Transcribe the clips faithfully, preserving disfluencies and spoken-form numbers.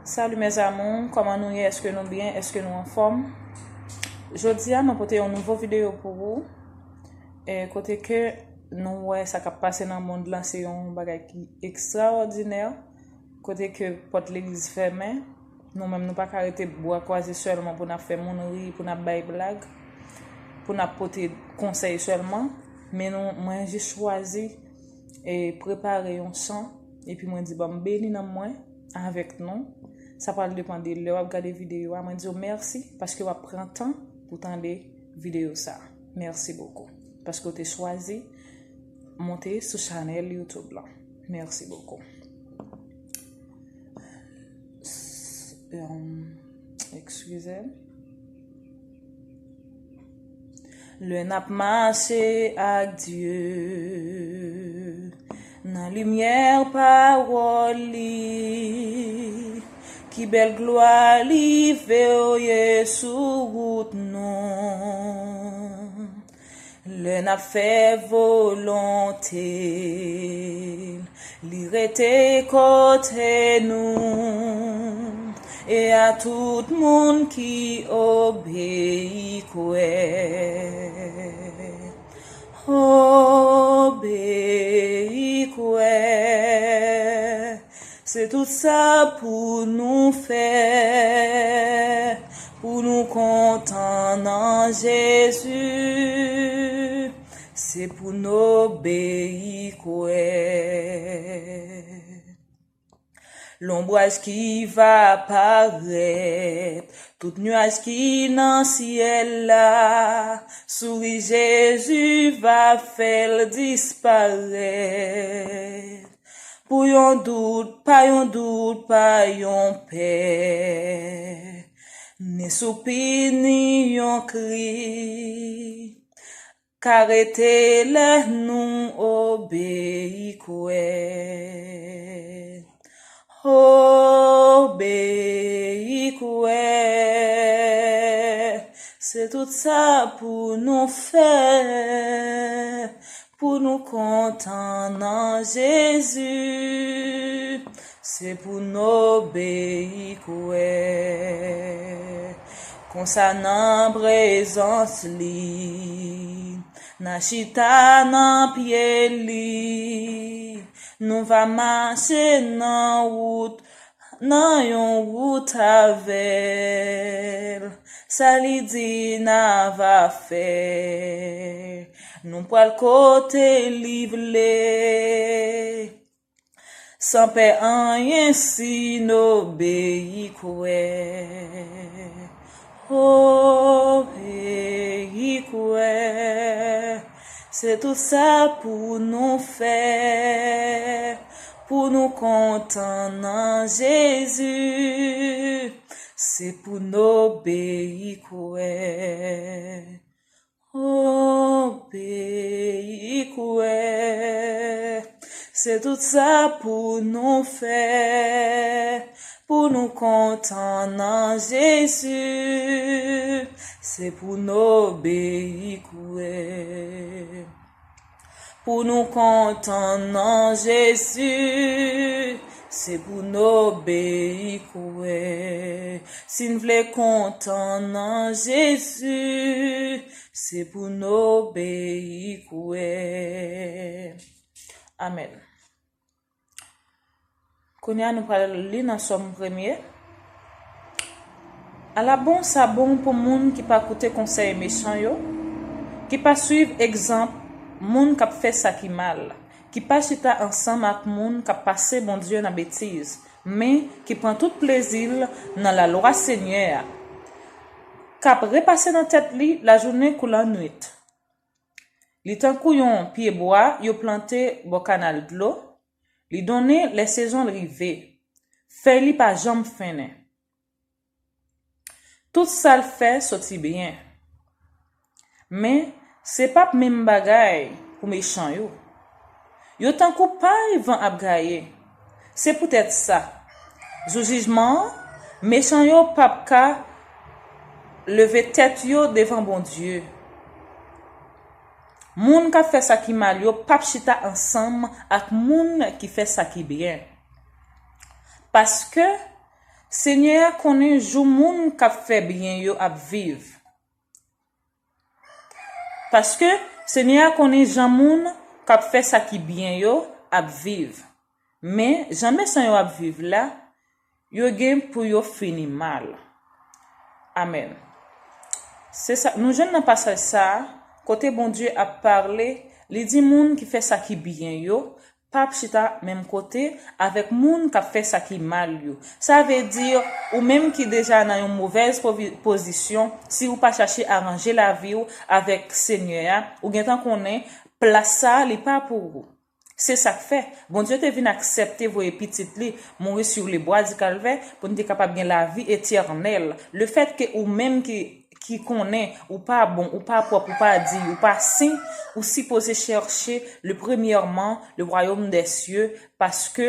Salut mes amours, kòman nou ye? Èske nou byen? Èske nou anfòm? Jodi a, mwen pote yon nouvo videyo pou ou. E, kote ke nou wè sa k ap pase nan mond lan, se yon bagay ki ekstraòdinè. Kote ke pòt legliz fèmen, nou menm nou pa ka rete bra kwaze sèlman pou n ap fè moun ri, pou n ap bay blag, pou n ap pote konsèy sèlman. Men nou, mwen jis chwazi e prepare yon chan, epi mwen di, "Ban m beni nanm mwen avèk nou." Sa pral depann de lè w ap gade videyo a. Mwen di w mèsi paske w ap pran tan pou tande videyo sa. Mèsi bokou paske w te chwazi monte sou chanèl YouTube lan. Mèsi bokou. S- um, Eskize m. Lè n ap mache ak Dye nan limyè pawòl li, ki bèl glwa li voye sou wout nou. Lè n ap fè volonte l, li rete kote nou. E a tout moun ki obeyi kwè, obeyi kwè. Se tout sa pou nou fè, pou nou kontan nan Jezi. Se pou n obeyi kwè. Lonbraj ki va parèt, tout nyaj ki nan syèl la, souri Jezi va fè l disparèt. Pou yon dout, pa yon dout, pa yon pè, ni soupi, ni yon kri, ka rete lè nou obeyi kwè. Obeyi kwè, se tout sa pou nou fè, pou nou kontan nan Jezi, se pou n obeyi kwè. Konsa nan prezans li, n a chita nan pye li, nou va mache nan wout, nan yon wout avè l. Sa li di n a va fè, nou pral kote li vle. San pè anyen si n obeyi kwè. Obeyi kwè. Se tout sa pou nou fè, pou nou kontan nan Jezi. Se pou n obeyi kwè. Obeyi kwè, se tout sa pou nou fè, pou nou kontan nan Jezi, se pou n obeyi kwè. Pou nou kontan nan Jezi, se pou n obeyi kwè. Si n vle kontan nan Jezi, se pou n obeyi kwè. Amèn. Kounye a, nou pral li nan Sòm premye. Ala bon sa bon pou moun ki pa koute konsèy mechan yo, ki pa swiv egzanp moun k ap fè sa ki mal, ki pa chita ansanm ak moun k ap pase Bondye nan betiz, men ki pran tout plezi l nan lalwa Senyè a, k ap repase nan tèt li lajounen kou lannwit. Li tankou yon pyebwa yo plante bò kanal dlo, li donnen lè sezon l rive, fèy li pa janm fennen. Tout sa l fè soti byen. Men, se p ap menm bagay pou mechan yo. Yo tankou pay van ap gaye. Se poutèt sa, jou jijman an, mechan yo p ap ka leve tèt yo devan Bondye. Moun k ap fè sa ki mal yo p ap chita ansanm ak moun ki fè sa ki byen. Paske, Senyè a konnen jou moun k ap fè byen yo ap viv. Paske Senyè a konnen jan moun k ap fè sa ki byen yo ap viv. Men, jan mechan yo ap viv la, yo gen pou yo fini mal. Amèn. Se sa, nou jwenn nan pasaj sa a, kote Bondye ap pale, li di moun ki fè sa ki byen yo, p ap chita menm kote avèk moun k ap fè sa ki mal yo. Sa vle di, ou menm ki deja nan yon movèz povi-, pozisyon, si ou pa chache aranje lavi w avèk Senyè a, ou gentan konnen plas sa a, li pa pou ou. Se sa k fè, Bondye te vin aksepte voye Pitit li mouri sur le bois du Calvaire pou n te kapab gen lavi etènèl. Lefètke ou menm ki, ki konnen ou pa bon, ou pa pwòp, ou pa diy, ou pa sen, ou sipoze chèche le premièrement le royaume des cieux, paske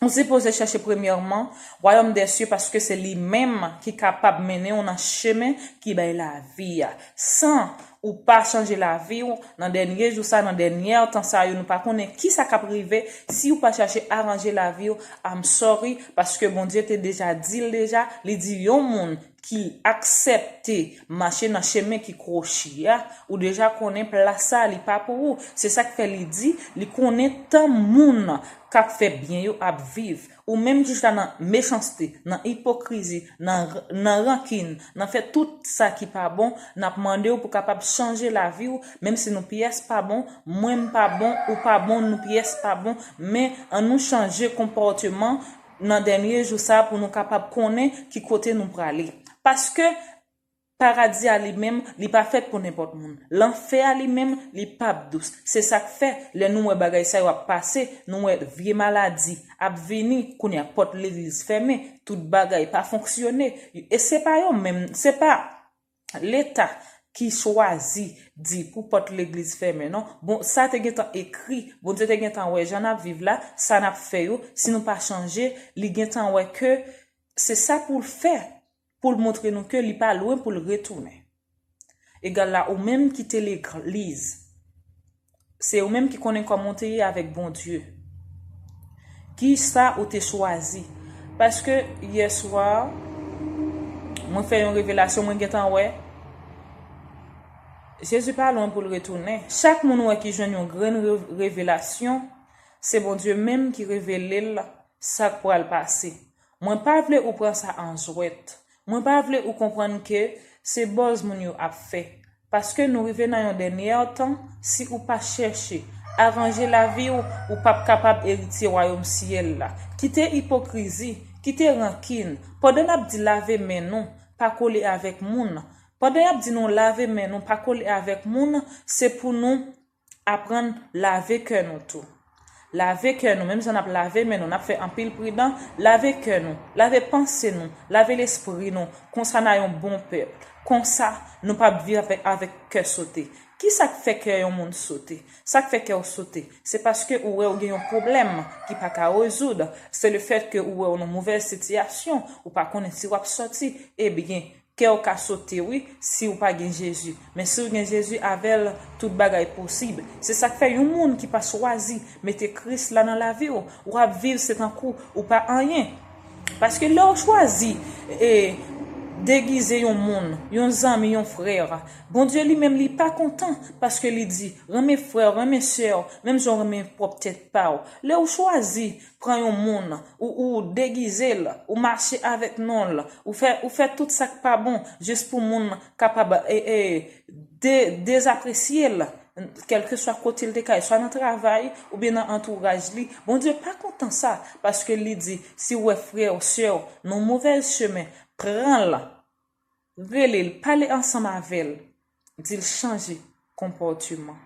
ou sipoze chèche premyèman wayòm dèsye, paske se li menm ki kapab mennen w nan chemen ki bay lavi a. San ou pa chanje lavi w nan dènye jou sa, nan dènyè tan sa yo, nou pa konnen ki sa k ap rive. Si w pa chache aranje lavi w, I'm sorry, paske Bondye te deja di l deja, li di yon moun ki aksepte mache nan chemen ki kwochi a, ou deja konnen plas sa li pa pou ou. Se sa k fè li di, li konnen tan moun k ap fè byen yo ap viv. Ou menm ki chita nan mechanste, nan ipokrizi, nan, nan rankin, nan fè tout sa ki pa bon, n ap mande w pou kapab chanje lavi w, menm si nou pyès pa bon, mwen m pa bon, ou pa bon, nou pyès pa bon, men ann nou chanje konpòteman nan dènye jou sa pou nou kapab konnen ki kote nou prale. Paske paradi a li menm, li pa fèt pou nenpòt moun. Lanfè a li menm, li p ap dous. Se sa k fè, lè nou wè bagay sa yo ap pase, nou wè vye maladi ap vini, kounye a pòt legliz fèmen, tout bagay pa fonksyone. E se pa yo menm, se pa Leta ki chwazi di pou pòt legliz fèmen, non. Bon, sa te gentan ekri, Bondye te gentan wè jan n ap viv la, sa n ap fè yo, si nou pa chanje, li gentan wè ke se sa pou l fè, pou l montre nou ke li pa lwen pou l retounen. Egal la, ou menm ki te legliz, se ou menm ki konnen kòman w te ye avèk Bondye. Ki sa ou te chwazi? Paske yè swa, mwen fè yon revelasyon, mwen gentan wè Jezi pa lwen pou l retounen. Chak moun ou wè ki jwenn yon grenn re-, revelasyon, se Bondye menm ki revele l sa k pral pase. Mwen pa vle ou pran sa an jwèt. Mwen pa vle ou konprann ke se bòz moun yo ap fè. Paske nou rive nan yon dènyè tan, si ou pa chèche aranje lavi w, ou p ap kapab eritye wayòm syèl la. Kite ipokrizi, kite rankin. Pandan n ap di lave men nou, pa kole avèk moun. Pandan y ap di nou lave men nou, pa kole avèk moun, se pou nou aprann lave kè nou tou. Lave kè nou, menm jan n ap lave men nou, n ap fè anpil pridan, lave kè nou, lave panse nou, lave lespri nou, konsa n a yon bon pèp. Konsa, nou p ap viv avèk, avèk kè sote. Ki sa k fè kè yon moun sote? Sa k fè kè w sote, se paske ou wè ou gen yon pwoblèm ki pa ka rezoud. Se lefètke ou wè ou nan movèz sitiyasyon, ou pa konnen si w ap sòti. Ebyen, kè w ka sote wi, si w pa gen Jezi. Men si w gen Jezi, avè l, tout bagay posib. Se sa k fè yon moun ki pa chwazi mete Kris la nan lavi w, w ap viv se tankou ou pa anyen. Paske lè w chwazi, e, degize yon moun, yon zanmi, yon frè, Bondye li menm li pa kontan, paske li di, renmen frè w, renmen sè w, menm jan w renmen pwòp tèt pa w. Lè w chwazi pran yon moun, ou, ou degize l, ou mache avèk non l, ou fè, ou fè tout sa k pa bon, jis pou moun kapab, e, e, de-, dezapresye l, kèlkeswa kote l te ka ye, swa nan travay oubyen nan antouraj li. Bondye pa kontan sa, paske li di, si w wè frè w, sè w, nan yon movèz chemen, pran l, rele l, pale ansanm avè l, di l chanje konpòteman.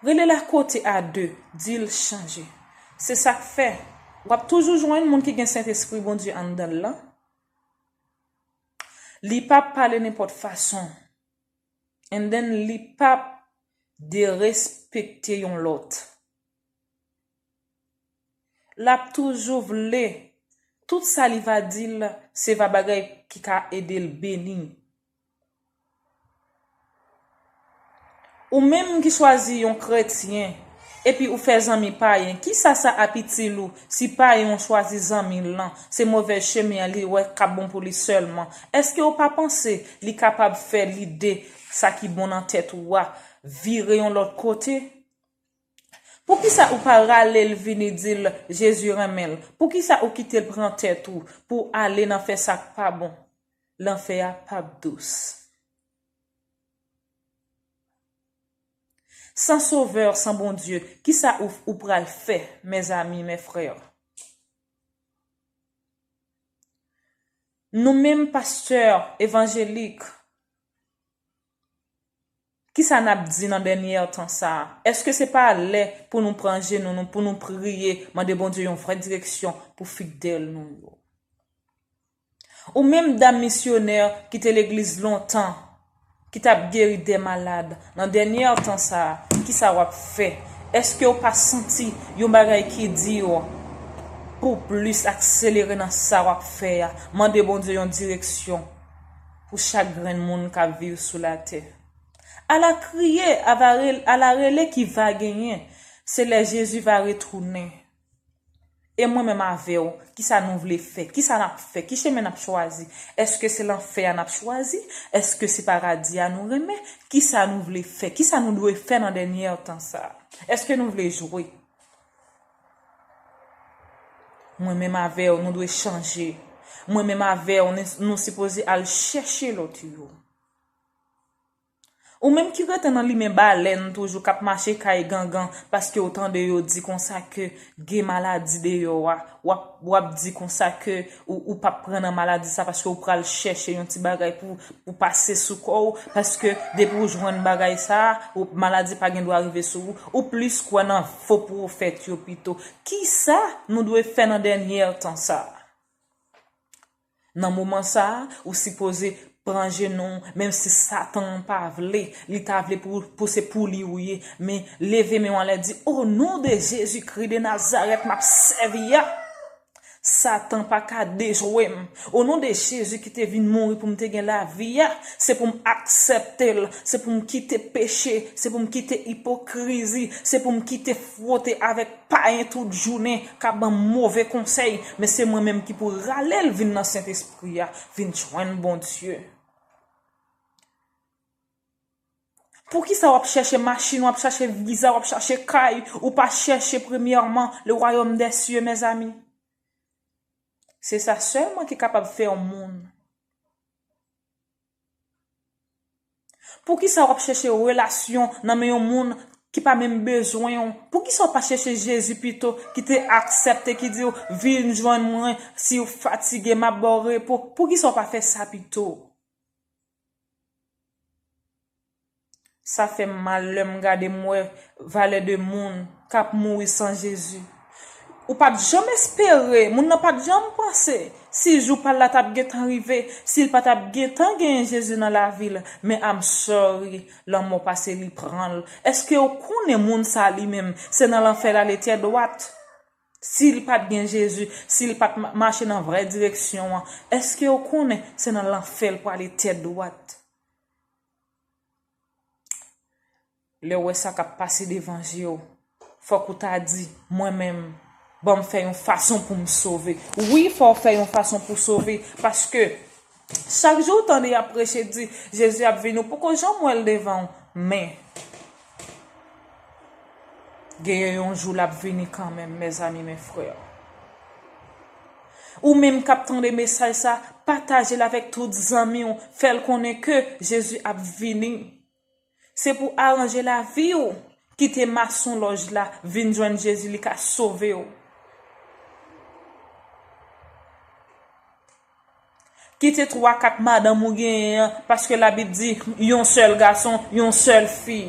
Rele l a kote a de, di l chanje. Se sa k fè, w ap toujou jwenn moun ki gen Sentespri Bondye anndan l lan. Li p ap pale nenpòt fason. And then, li p ap derespekte yon lòt. L ap toujou vle, tout sa li va di l, se va bagay ki ka ede l beni. Ou menm ki chwazi yon kretyen, Epi ou fè zanmi payen. Kisa sa ap itil ou si payen w chwazi zanmi l lan, se movèz chemen an li wè k ap bon pou li sèlman? Èske w pa panse li kapab fè lide sa ki bon nan tèt ou a vire yon lòt kote? Poukisa ou pa rale l vini di l Jezi renmen l? Poukisa ou kite l pran tèt ou pou w ale nan fè sa k pa bon? Lanfè a p ap dous. San Sovè, san Bondye, kisa ou, ou pral fè, mezanmi, mes frères? Nou menm pastè evanjelik, kisa n ap di nan dènyè tan sa a? Èske se pa lè pou nou pran jenou nou, pou nou priye, mande Bondye yon vrè direksyon pou fidèl nou yo? Ou menm dam misyonè ki te legliz lontan, ki t ap geri de malad, nan dènyè tan sa a, kisa w ap fè? Èske w pa santi yon bagay ki di w pou w plis akselere nan sa w ap fè a? Mande Bondye yon direksyon pou chak grenn moun k ap viv sou latè. Ala kriye, ala rele ki va genyen, se lè Jezi va retounen. E mwen menm avè w, kisa nou vle fè? Kisa n ap fè? Ki chemen n ap chwazi? Èske se lanfè a n ap chwazi? Èske se paradi a nou renmen? Kisa nou vle fè? Kisa nou dwe fè nan dènyè tan sa a? Èske nou vle jwe? Mwen menm avè w, nou dwe chanje. Mwen menm avè w, nou, nou sipoze al chèche lòt yo. Ou menm ki rete nan limen balèn toujou k ap mache kay gangan paske w tande yo di konsa ke gen maladi deyò a, w ap, w ap di konsa ke ou, ou p ap pran nan maladi sa paske w pral chèche yon ti bagay pou, pou pase sou kò w, paske depi w jwenn bagay sa, ou, maladi pa gen dwa rive sou ou, ou plis kwè nan fo pwofèt yo pito. Kisa nou dwe fè nan dènyè tan sa? Nan moman sa a, ou sipoze pran jenou w, menm si Satan an pa vle, li ta vle pou, pou se pou li ou ye, men leve men w anlè, di, "O non de Jezikri de Nazarèt, m ap sèvi a." Satan pa ka dejwe m. O non de Jezi ki te vin mouri pou m te gen lavi a, se pou m aksepte l, se pou m kite peche, se pou m kite ipokrizi, se pou m kite fwote avèk payen tout jounen k ap ban m move konsèy, men se mwen menm ki pou rale l vin nan Sentespri a, vin jwenn Bondye. Poukisa w ap chèche machin, w ap chèche viza, w ap chèche kay, ou pa chèche premyèman le royaume des cieux, mezanmi? Se sa sèlman ki kapab fè yon moun. Poukisa w ap chèche relasyon nan men yon moun ki pa menm bezwen w? Poukisa w pa chèche Jezi pito, ki te aksepte, ki di w, "Vin jwenn mwen, si w fatige, m ap ba w repo"? Poukisa w pa fè sa pito? Sa fè m mal lè m gade, m wè valè de moun k ap mouri san Jezi. Ou pa t janm espere, moun nan pa t janm panse si jou pa l la t ap gentan rive, si l pa t ap gentan genyen Jezi nan lavi l. Men I'm sorry, lanmò pase li pran l. Èske w konnen moun sa li menm, se nan lanfè l ale tèt dwat? Si l pa t gen Jezi, si l pa t ma-, mache nan vrè direksyon an, èske w konnen se nan lanfè l prale tèt dwat? Lè w wè sa k ap pase devan je w, fòk ou ta di, "Mwen menm, ban m fè yon fason pou m sove." Wi, fò w fè yon fason pou w sove, paske chak jou w tande y ap preche, di, "Jezi ap vini," ou poko janm wè l devan w. Men, genyen yon jou l ap vini kanmenm, mezanmi, mes frères. Ou menm k ap tande mesaj sa, pataje l avèk tout zanmi w, fè l konnen ke Jezi ap vini. Se pou aranje lavi w. Kite masonlòj la, vin jwenn Jezi, li ka sove w. Kite twa, kat madanm ou genyen an, paske Labib di, yon sèl gason, yon sèl fi.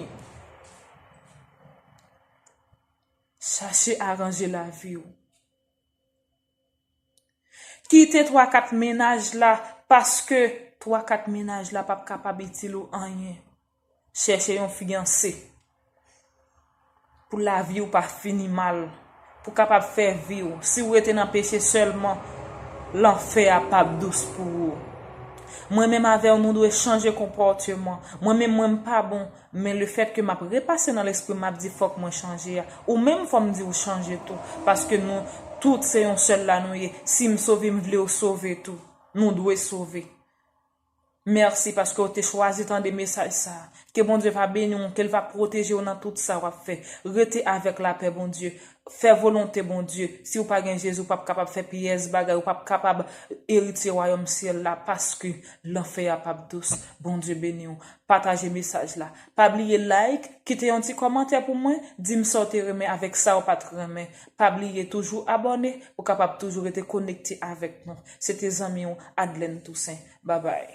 Chache aranje lavi w. Kite twa, kat mennaj la, paske twa, kat mennaj la p ap kapab itil ou anyen. Chèche yon fiyanse. Pou lavi w pa fini mal. Pou kapab fè vi w. Si w rete nan peche sèlman, lanfè a p ap dous pou ou. Mwen menm avè w, nou dwe chanje konpòteman. Mwen menm, mwen m pa bon, men lefètke m ap repase nan lespri m, m ap di fòk mwen chanje a. Ou menm fò m di w chanje tou, paske nou tout se yon sèl la nou ye. Si m sove, m vle w sove tou. Nou dwe sove. Mèsi paske w te chwazi tande mesaj sa a. Ke Bondye va beni w, ke l va pwoteje w nan tout sa w ap fè. Rete avèk lapè Bondye. Fè volonte Bondye. Si w pa gen Jezi, ou p ap kapab fè pyès bagay, ou p ap kapab eritye wayòm syèl la, paske lanfè a p ap dous. Bondye beni w. Pataje mesaj la. Pa bliye like, kite yon ti kòmantè pou mwen, di m sa w te renmen avèk sa w pa t renmen. Pa bliye toujou abòne pou w kapab toujou rete konekte avèk nou. Se te zanmi w, Adlène Toussaint. Babay.